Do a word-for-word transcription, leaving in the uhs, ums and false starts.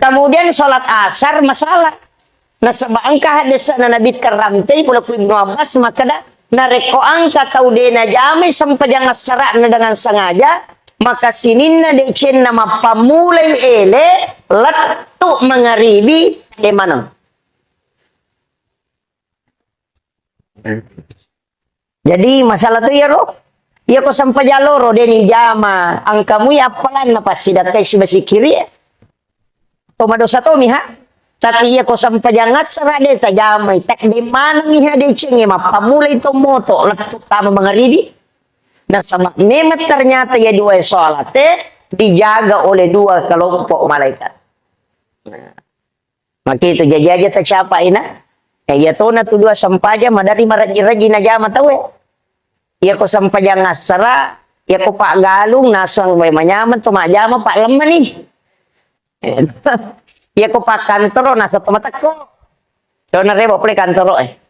Kemudian sholat asar masalah. Nasaba engka hadisna Nabi terrantei pole ku Ibnu Abbas makkeda, narekko engka tau de najamai sempajang assara'na dengan sengaja, maka sininna decenna mappammulai ele lettu mangaribi de maneng. Jadi masalah tu iyaro, iyako sempajang loro de nijama, engkamui appalanna passidakkai sibawa sikkiri e. To madosa to miha. Tapi iyako sempajang assara de tajamai, takde maneng miha decengnge mappammulai to moto lettu tama mangaribi. Nasaba memang ternyata ya dua salate dijaga oleh dua kelompok malaikat. Nah. Maka itu jaji aja tacapai na. Eh, iya tona tu dua sempajang madari marajji-rajji najama tau e. Iyako sempajang assara, iyako paggalung naseng wae manyameng to majama pak lemmeni. Iyako pak kantoro naseng to matekko. Dona rebo pole kantoro e.